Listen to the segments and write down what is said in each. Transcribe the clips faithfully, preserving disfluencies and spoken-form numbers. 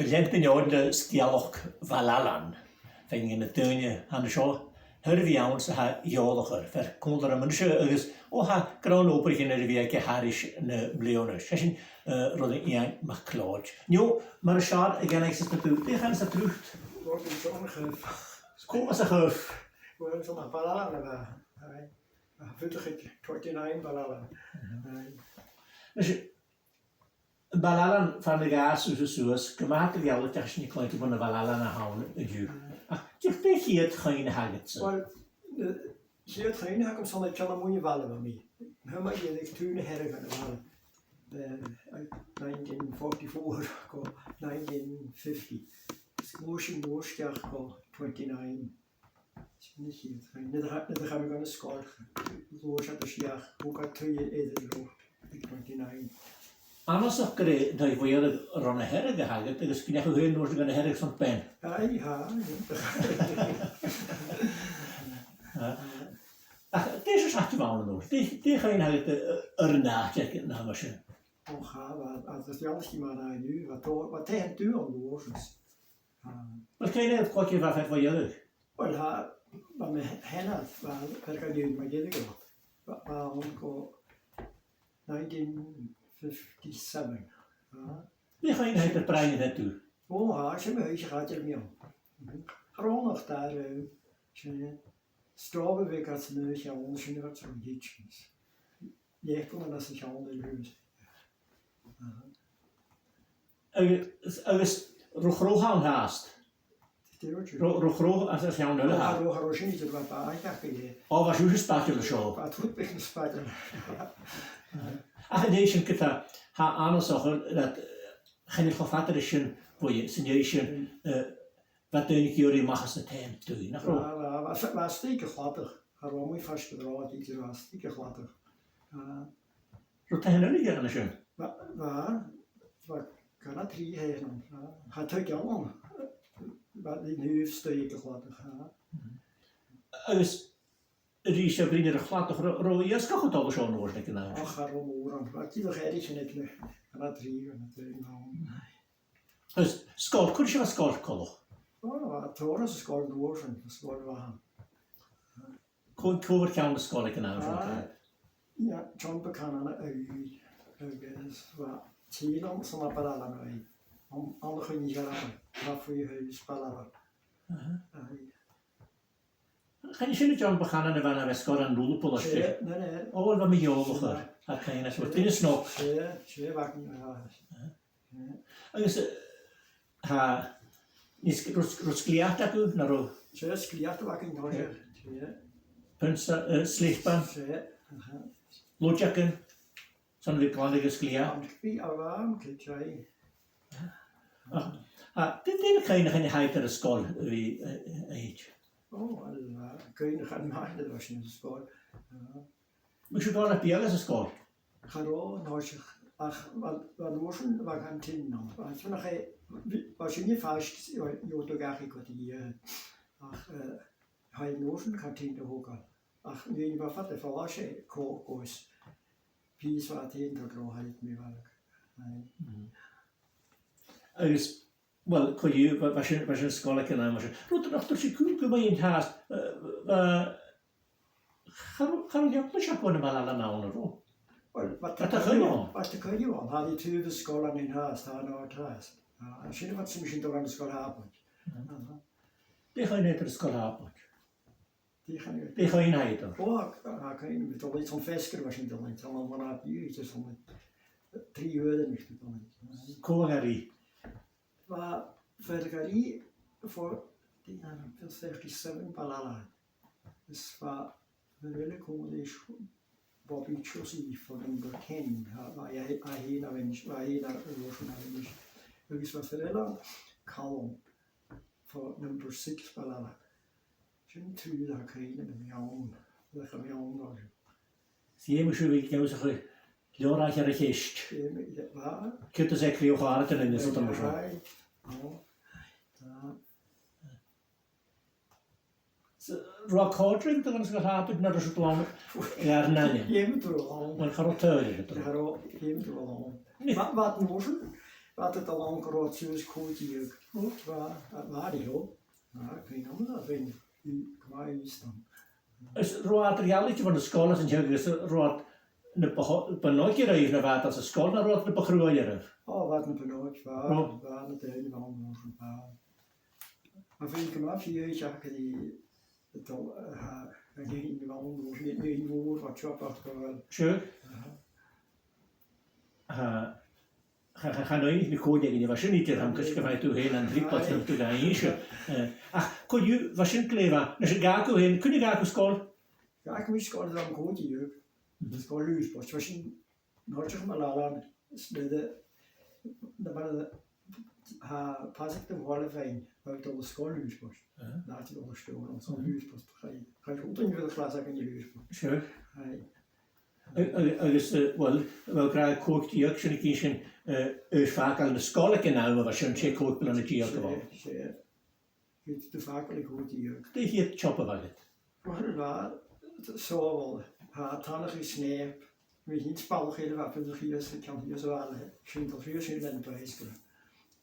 Leantainn an-diugh le sgeulachd Bhaile Ailein. Feumaidh na daoine an seo, thoir a bhith ann 's a tha eòlach air, fear còmhla rium an seo agus, o, tha grunn obraichean air a bhith aige thairis na bliadhna. 'S e sin, eh, Raghnall Iain MacLeòid. Neo, mar as fheàrr a dh'aithnicheas tu, dè chanas iad riut? Robin John Chuff. Cò às a Chuff? Well, 's ann à Baile Ailein a bha, aye. A' fuireach aig twenty-nine Baile Ailein. Mhm. Aye. Nise, Baile Ailein, far na ghabhas thusa suas, gu math eadar-dhealaichte, ach 's e an cluinntinn bhon a' Bhaile Ailein a th' ann an-diugh. Ach dè, dè a' chiad chuimhne a th' agadsa? Well, a' chiad chuimhne a th' agam 's ann aig ceann a' mhuine bhaile a bha mi. Tha mi ag iarraidh taobh na Hearadh a bhith ann, eh, nineteen forty-four gu nineteen fifty. 'S ghluais sinn an uair sin a-steach gu twenty-nine. Sin a' chiad chuimhne. Nuair a cha-, nuair a chaidh mi gun an sgoil, ghluais iad a-steach, thug iad taigh eadar leo aig twenty-nine. Annasach gur e taigh mhaoir Rubha na Hearadh a th' agad, agus gun deach thu fhèin an uair sin gun a' Hearadh son bean. Aye, tha, aye. Ach dè seòrsa àite a bh' ann an uair sin? Dè, dè chuimhne a th' agad, eh, air an àite aig an àm sin? O, tha, bha, bha, bha, bha, bha taighean dubh ann an uair sin. Ah. Well, cuin a bha fear mhaoir? Well, tha, bha mi sheanair, bha, fear dha Iain MacGillEathain. Bha, bha e ann gu nineteen fifty-seven. Ah. Dè chanas iad air Brian an Taigh Dubh? O, tha, 's e mo thaigh-sa a chaidil mi ann. Mhm. Tha rònach dar, eh, sin e. Stòbha bheag anns an aon cheann, sin a bha aig Hitchens. Dh'fheuch mi anns a' cheann eile shuas. Aha. Agus, agus robh crodh ann fhathast? Dè thuirt thu? Robh, robh crodh anns a' cheann eile? Cha robh, cha robh, sin idir, bha bàthadh aca, eh. O, bha siud spaideil an seo. Bha, tuirt mi spaideil. Ach an dèidh sin, ge-tà, tha e annasach, eh, chan eil cho fada ris sin bhuaithe, 's an dèidh sin, eh, bha daoine ag iarraidh a-mach às na taighean dubh, nach robh? Bha, bha, bha, bha e a-staigh a' chladach. Cha robh mi faisg air a' bhàthadh idir, bha e a-staigh a' chladach. Ah. Robh taighean eile aige an sin? Bha, bha, bha, gu na trì taighean ann, ah. Tha taigh eile ann. Bha i an taobh a-staigh a' chladach, ah. Agus a-rithist, a' bruidhinn air a' chladach, ro-, robh iasgach a' dol an seo an uair sin aig an àm? Och, cha robh mòran. Bha dìreach èiridh aig na, gu na trì, gu na trì, no. Agus sgoil, cò ris a bha an sgoil coltach? O, bha tòrr às an sgoil an uair sin, an sgoil a bh' ann. Cò, cò bha air ceann na sgoile aig an àm sin? Ah, yeah, John Buchanan a bh' ann, agus bha tè ann san Baile Ailein a bh' ann, ann an Coinneach Ailein, bha e faoin taobh Baile Ailein. Aha. Aye. Chan e sin John Buchanan a bha na bha sgoil an Liverpool, is e? Na, na. O, uill, bha mi eòlach air, tha cuimhne agam, duine snog. 'S e, 's e, bha, ah. Agus, eh, tha, nì sg-, robh, robh sglèat agaibh, no robh? 'S e, sglèat a bh' againn, no, 's e, 's e. Peansa, eh, slipean? 'S e, aha. Ludeagan? 'S ann a bha glanadh an sglèat? An bha, a bha, an cleachd e. Ach, a, dè, dè na cuimhneachain a th' agad air an sgoil a bhith, eh, eh, a-rithist? O, uill, a, cuimhneachan math a bha sin san sgoil. A. Am biodh sibh a' dol a-mach a bhith anns an sgoil? Cha robh, an toiseach, ach, bha, bha an uair sin, bha canteen ann. Bha, sin nach e, bha, bha sinne faisg, gheibheadh tu dhachaigh gu dè, eh, ach, eh, chaidh an uair sin canteen a thogail. Ach, nì, bha fada, fhuair sinn còcairean is pìos, bha e a' tighinn tro ghnothach, mi bheachd. Aye. Mhm. Agus, uill, co-dhiù, bha, bha sin, bha sin sgoil aig an àm sin. Rud nach tuirt sibh gu, gu math an-dràsta, eh, bha, cha robh, cha robh eaglais agaibh ann am Baile Ailein, an robh? Uill, bha, bha taigh ann, bha taigh ann, tha i taobh an sgoil an-dràsta, tha i an-dràsta. A, sin a bha sinn, sinn a' dol dhan sgoil Shàbaid. Mhm. Aha. Dè chanas iad air an sgoil Shàbaid? Dè chanas iad? Dè chanas iad air? O, a, a, chanas iad, bha sinn a' dol dhan fheasgar, bha sinn a' dol, tha mi an dùil, bha sinn trì uairean a-nis a' dol. Cò a ghabh rìgh? Bha fear a ghabh rìgh for, dè, thirty-seven Baile Ailein. Is bha fear eile còmhla ris, Bobby Chossie for number ten. Bha, bha e, bha e na bhean, bha e na bhean, bha e na bhean. Agus bha fear eile, Calum, for number six Baile Ailein. Sin triùir a tha cuimhne agam a bha ann, a bha ann an uair sin. Is dh'fheumadh sibh a bhith ag ionnsachadh leabhraichean air a' cheist. Dh'fheumadh, bha. Ciod às a' chliù chàraidean a-nis, is dòcha mar sin. Aye. O. Tha. So, robh e còrdadh riut a bhith anns a' sgoil Shàbaid no an robh sibh a' dol ann air an aon? Dh'fheumadh tu a dhol ann. Uill, cha robh tòrr air a dhol. Cha robh, dh'fheumadh tu a dhol ann. Bha, bha an uair sin, Bha iad a' dol ann gu robh iad suas còig deug. Ò, bha, bha iad ri fhàgail. Bha, cuimhne agam a bhith, gu math ùr. Is an robh iad air a dhol bhon an sgoil às an seo agus an robh iad na bu-, bu shine oirbh na bha iad às an sgoil, no an robh iad na bu chruaidhe oirbh? Ò, bha iad na bu shine, bha, bha na daoine a bh' ann an uair sin, bha. Bha feadhainn gu math fiadhaich aca ri a' dol, eh, a' tighinn a-nall, no, nì, nì mòr, bha teampall aca, well. Sure. Aha. Aha. Cha, cha, chan fhaighnich mi cò aig a bha sin idir, tha mi cinnteach gu bheil thu fhèin an trioblaid sin thu ga innse. Eh, ach co-dhiù, bha sin glè mhath. Nis, an do dh'fhàg thu fhèin, cuin a dh'fhàg thu sgoil? Dh'fhàg mi sgoil nuair a bha mi còig deug. Mhm. Sgoil Liùrboist, bha sin an toiseach mar a lean, is na de, na mar a, tha, Pàdraig de Bhàil a' faighinn, bha e a' dol a sgoil Liùrboist. Aha. Nach e a' dol a Steòrnabhagh, so Liùrboist, chaidh, chaidh rud an dèidh a' chlas againn a Liùrboist. Sure. Aye. A-, a-, agus, eh, well, bha gu robh còig deug, sin a' ciallachadh, eh, air fàgail na sgoile aig an àm a bha sin, 's e còig bliadhna deug a bh' ann. 'S e, 's e. Bha iad air fàgail aig còig deug. Dè a' chiad job a bh' agad? Well, bha, sàbhaladh, tha, tàinig an snap, bha mi fhìn 's balach eile a bha a' fuireach shìos, a' ceann shìos a' bhaile, sin, dol sìos sin leis na baidhsagan.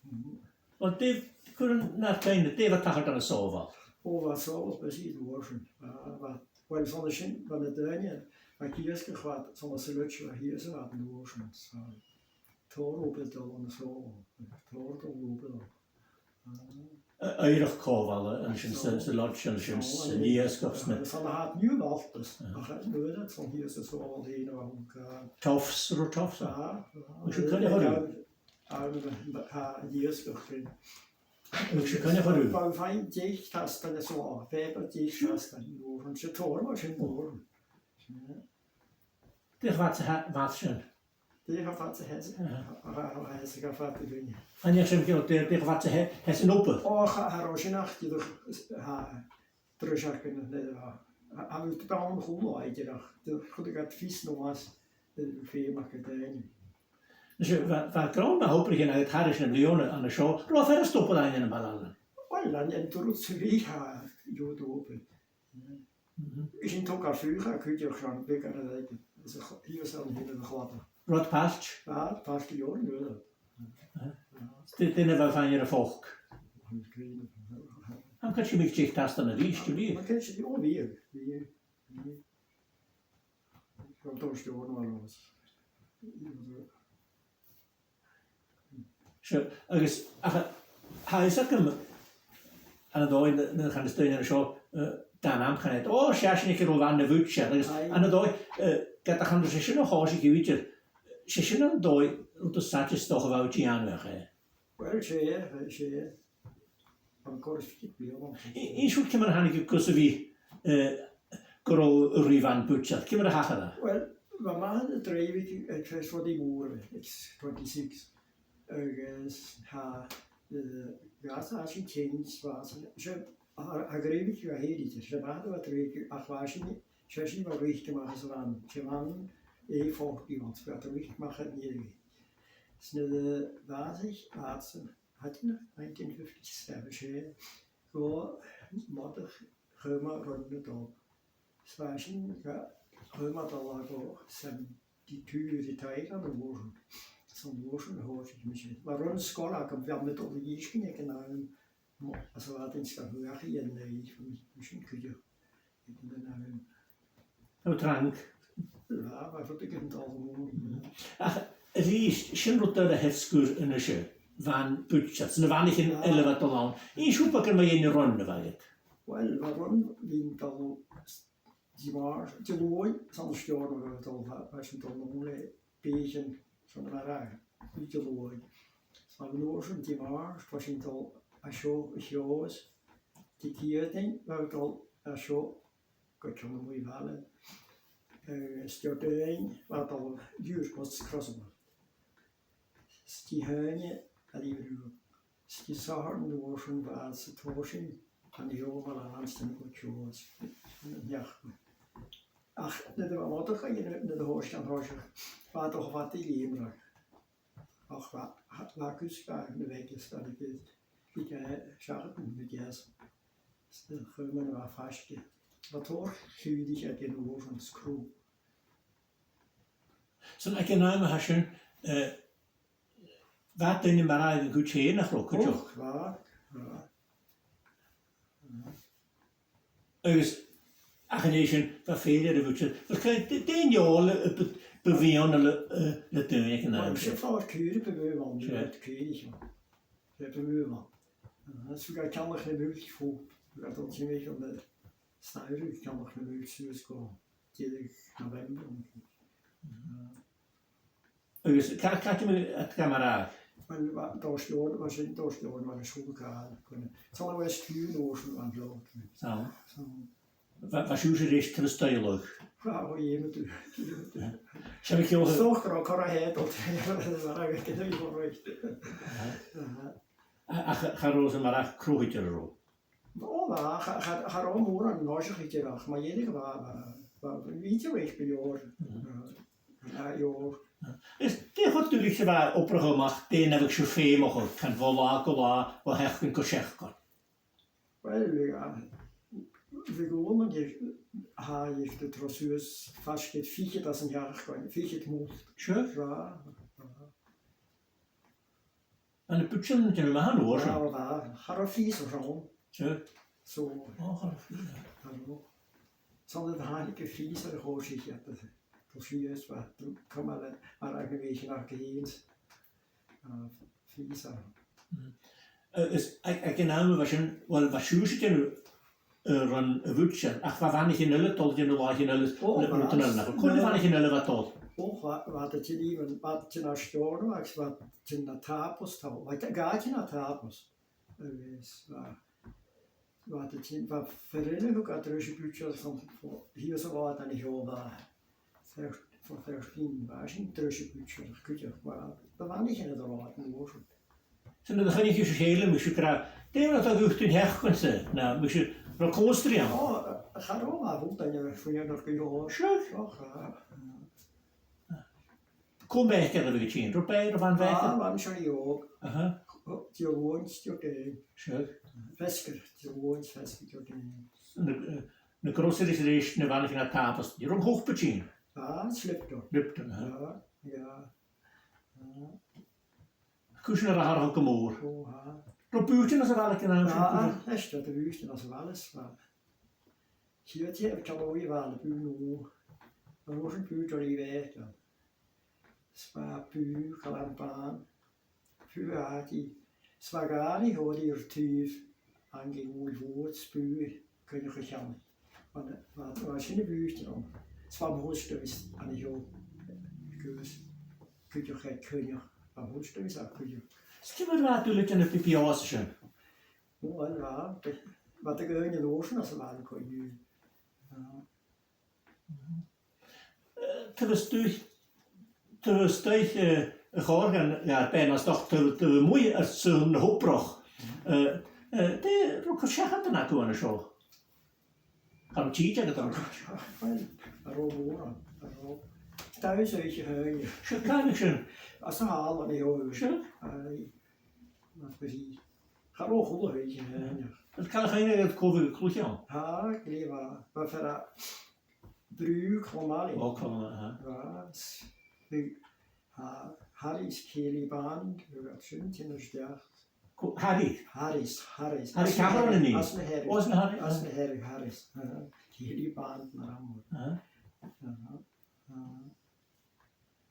Mhm. Well, dè, cuir an, na, dè bha a' tachairt ann an sàbhaladh? Ò, bha sàbhaladh busy an uair sin. Bha, bha, well, 's ann an sin, bha na daoine, bha iad ag iasgach fad, 's ann às an leithid sin, bha iad shìos an uair sin, so. Tòrr obair a' dol ann an sàbhaladh, tòrr a' dol an obair ann. A-, oighreachd còmhla an sin sa, sa lodge an sin, san iasgach, 's na. Agus an ath-, an-diugh an altas, ach an uair sin, 's ann shìos an sàbhaladh fhèin a bha thu ga. Toffs, an robh toffs ann? Ah, ah. Bha sibh a' coinneachadh orra? Ah, ah, an iasgach sin. Bha sibh a' coinneachadh orra? Bha, bha feadhainn deich tastain is, o, pàipear deich tastain, an uair sin, 's e tòrr mar sin an uair sin. Dè cho fada 's a tha, bha sin? Dè cho fada 's a tha e? Aha. A, a, a, a, a, cho fada dhuinne. Chan eil sin ceart, dè, dè cho fada 's a tha, tha e san obair? O, cha, cha robh sin ach, dìreach, tha, treis aca na, na, a, a, a, bha iad a' dol a chùl idir ach, dìreach, chuireadh iad fios no mas, eh, feum aca daoine. Nise, bha, bha grunn a h-obraichean agad thairis na bliadhna an seo, robh fear a' stobadh ann am Baile Ailein? Uill, an, an turas sa bhith, tha, deagh obair. Mhm. Is an togail suidhe cuideachd, sin beag air a dhèanamh, is a ch-, shìos an sin a' chladach. Rud pailt? Ah, pailt gu leòr, an uair. Aha. Ah. Dè, dè na bha faighinn air a' phoc? An green. Am cairt sibh deich tastain a-rithist, a bheil? Am cairt sibh, o, bha, bha, bha. Gun dòrtadh an uair a-nuas. Sure, agus, ach, tha fhios agam, ann an dòigh, na, na, chan eil daoine an seo, eh, dhan àm, chan eil, o, 's e sin aig an robh am na bhùidsear, agus, aye, ann an dòigh, eh, ged a chan eil sibh sin a' tòiseachadh idir, 's e sin ann an dòigh, rud as fhaide 's dòcha a bha thu a' dèanamh, eh? Uill, 's e, 's e. An còrr is fichead bliadhna. I-, innis dhomh ciamar a thàinig thu gus a bhith, eh, gu robh thu a' ruith bhan bùidsear, ciamar a thachair e? Uill, bha m' athair a' draibheadh aig, aig Fest Roddy Moore, aig twenty-six. Agus tha, eh, dh'fhàs e às an ceann, dh'fhàs e, 's e, a, a' draibheadh a h-uile latha, 's e m' athair a bha a' draibheadh, ach bha sinn, 's e sinn a bha a' ruith a-mach às a' bhan, 's e bhan A forty a bh' ann, 's bha iad a' ruith a-mach air an fheirm. 'S nuair a dh'fhàs e, dh'fhàs e, Thàinig e ann an nineteen fifty-seven, 's e, gu Mòdach Chaoma Ròn na Dòb. 'S bha sinn ga, Chaoma Dòb gu seventy-two, retired an uair sin. 'S an uair sin a thòisich mise. Bha rùm-sgoile agam, bha mi a' dol a dh'iasgach aig an àm, mo-, às a' mhadainn 's ga shuidhe a' dèanamh, bha mi, bha mi sin cuideachd. Tha thu trang. Bha, bha rudeigin a' dol a-mach. Ach, a-rithist, sin rud eile a th' air sgur a-nise, bhan bùidsear, 's na bhanaichean eile a bha a' dol ann. Innis dhomh beagan mu dheidhinn an rùm a bh' agad. Uill, bha rùm, bha mi a' dol, Dimàirt, Diluain, 's ann an Steòrnabhagh a bha mi a' dol, bha, bha sinn a' dol a-mach le bèicean, 's ann mar a, Diluain. 'S bha an uair sin Dimàirt, bha sinn a' dol an seo, a Cheòs, Diciadain, bha mi a' dol an seo, gu ceann a-muigh a' bhaile. Eh, 's Diardaoin, bha mi a' dol a Liùrbost 's Crosabail. 'S Dihaoine, a Liùrbost. 'S Disathairne an uair sin bha iad sa tòiseachadh, an iomall an stan gu Ceòs, an neach. Ach, nuair a bha Mòdach, nuair a thòisich an toiseach, bha iad a' dol fada a Liamragh. Ach bha, bha cus bha na bh' aige, 's bha iad a' dol seachad an deas. 'S na Chaoimean a bha faisg air. Bha tòrr chliùitean aig an uair sin 's crodh. Sin aig an àm a tha sin, eh, Bha daoine a' marbhadh an cuid fhèin, nach robh, cuideachd? Och, bha, bha. Agus, ach an e sin, bha fèill air a' bhùidsear. Bha c-, d-, dè an fheòil a b-, bu mhiann le, eh, le daoine aig an àm sin? Well, 's e fear caoraich bu mhiann, sure, caoraich. 'S e bu mhiann. Aha, 's bha iad a' ceannach na muilc fhèin. Bha iad a' dol timcheall an staidhre a' ceannach na muilc suas gu deireadh November. Aha. Agus cà, càit am biodh iad ga marbhadh? Well, bha, Dòmhnall Steòrnabhagh, bha sin Dòmhnall Steòrnabhagh, bha e seo gu càil, gun, 's ann a bha e, Steòrnabhagh, bha an fheòil. 'S ann. 'S ann. Bha, bha siud a-rithist tro staidhleadh. Bha, o, dh'fheumadh tu, dh'fheumadh tu. 'S e, bha ceòl. 'S dòcha gun robh cur a h-aon dol, mar a bha, gun robh e roimhe. Aha. Aha. A, ach cha robh e mar a' cruthachadh, an robh? O, bha, cha, cha, cha robh mòran an toiseach idir ach, mu dheireadh bha, bha, bha, bha iad a' faighinn gu leòr. Mhm. Eh, gu leòr. Is dè cho duilich 's a bha obrachadh a-mach dè na bhiodh sibh feumach air, can bho latha gu latha, bho sheachdain gu seachdain? Well, bha, bha gu leòr de, tha, dh'fheumadh tu trobhad suas faisg air fichead anns an t-seachdain, fichead mult. Sure. Bha, bha. Bha na bùitsean a' dèanamh math an uair sin. Bha, bha, cha robh freezer ann. Sure. So, o, cha robh freezer. Cha robh. 'S ann a thàinig am freezer a chòrd ris, a' dol sìos, bha, cumail, mar a bha na bùitsean aca fhèin. A, freezer. Mm. Eh, is, aig, aig an àm a bha sin, well, bha siud a' dèanamh eh, ron a' bhùidsear, ach bha bhanaichean eile a' dol a dhèanamh làithean eile, o, le, bha, rudan eile, nach robh? Cò na bhanaichean eile a bha a' dol? O, bha, bha iad a' tighinn, bha iad a' tighinn à Steòrnabhagh, agus bha iad a' tighinn à Tàbas, tha, bha iad a' tighinn à Tàbas. Agus bha, bha iad a' tighinn, bha fear eile a thug iad treis a' bhùidsear, chun, chun, shìos a' bhàta an seo bha. Thir-, for thirteen, bha sin treis a' bhùidsear, cuideachd, bha, bha bhanaichean eile a' dol an uair sin. Sin nuair a choinnich sibh ri chèile, am biodh sibh ag ràdh, dè bha thu a' dol a dhèanamh an t-seachdain-sa? No am biodh sibh ro chòmhstri ann? O, cha robh, bha a h-uile duine a' fuireach gu leòr. Sure. Och, a. Cò am beachd a bha a' tighinn? Robh beathach, robh bean, bha, beathach? Bha, bha sinn òg. Aha. Diluain, Diardaoin. Sure. Feasgar, Diluain, Feasgar, Diardaoin. Na, eh, na groceries a-rithist, na bhanaichean à Tàbas. An robh an cupa a' tighinn? Bha, 's Lipton. Lipton, aha. Bha, bha. Bha. Cùisean air atharrachadh gu mòr. O, tha. Robh bùithtean anns a' bhaile aig an àm sin? Tha, cuideachd. Tha, 's e, bha bùithtean anns a' bhaile, 's bha. Siud, tha, ceann a bhaile, bùth no. An uair sin bùth Dolly Bheathal. 'S bha bùth Chaluim Bhàn. Bùth Àididh. 'S bha gàrradh a' dol air taobh Angaidh Mhòir Mhòid, 's bùth Coinneach a' Cheannaich. Bha, bha, bha sin a' bhùth ann. 'S bha am post office an seo. Agus cuideachd aig Coinneach. Bha am post office aca cuideachd. 'S ciamar a bha dùil aig an P P O às a sin? O, uill, bha, bha, bha daoine an uair sin às a' bhaile co-dhiù. Ah. Eh, taobh a-staigh, taobh a-staigh, eh, a' chòrr dhan, dha bean-na-stòiseachd, taobh, taobh a-muigh airson na h-obrach. Eh, eh, dè, robh cur-seachad agaibh an seo? Cha robh tìde agad an seo? Uill, cha robh mòran, cha robh. Dà uair sa mhìos a thàinig. Sure, càit an robh sin? Anns a' hall an seo. Sure. Aye. Mar a bha. Cha robh a h-uile h-oidhche a thàinig. Uill, càit an do chuir iad còmhla ri cluiche ann? Tha, glè mhath. Bha fear à Brù Cholmally. O, Cholmally, aha. Bha, bha Harry's Cèilidh Band, bha iad sin, tighinn a-steach. Co-, Harry? Harris, Harris. Harry Cameron an nì? Às na Hearadh. O, às na Hearadh, às na Hearadh, Harris. Aha. Cèilidh Band mar a bha. Aha. Aha. Aha.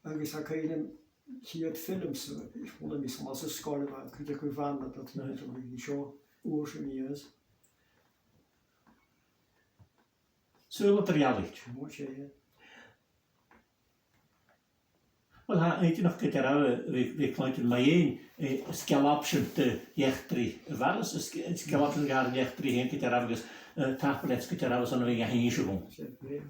Agus tha cuimhn' agam a' chiad fhilm sa, chuala mi, 's ann às an sgoil a bha, cuideachd gu bheil an t-ainm air a bhith seo, uair sa mhìos. Saoghal eadar-dhealaichte. Ò, 's e. Uill, tha, aon nì nach gu dearbh, bha, bha cluinntinn mu dheidhinn, eh, sgeulachdan de dh'eachdraidh a' bhaile, sge-, sgeulachdan de dh'eachdraidh fhèin gu dearbh agus, eh, tapadh leat gu dearbh airson a bhith ga h-innse dhuinn. 'S e, yeah.